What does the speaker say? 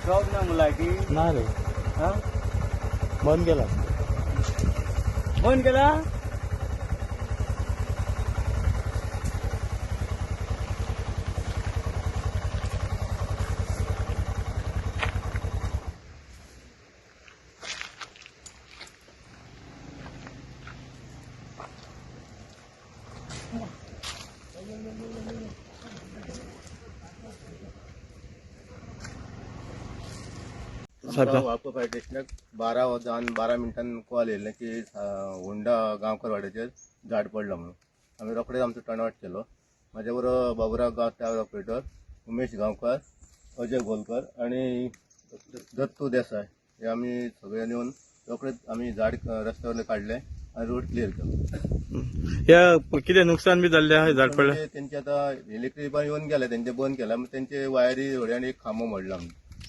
Stop ना मग लायटी? ना रे. हा. बंद केला. बंद केला. साहेब. आमकां वाळपय फायर स्टेशनाक 12 जावन 12 मिनटान कॉल येयल्ले की होंडा गांवकर वाड्याचेर झाड पडलां म्हणून. आमी रोखडेच आमचो टर्नआवट केलो. म्हाज्या बरोबर बाबुराव गांव टावर ऑपरेटर, उमेश गांवकार, अजय गोलकर आनी दत्तू देसाय हे आमी सगळ्यांनी येवन रोखडेच आमी झाड रस्त्या वयलें काडलें आनी रोड क्लियर केलो. ह्या कितें नुकसान बी जाल्लें आहा झाड पडलें? म्हणजे तेंचे आतां इलेक्ट्रीक येवन गेले, तेंचे बंद केला, मागीर तेंचे वायरी थोडे आनी एक खांबो मोडला.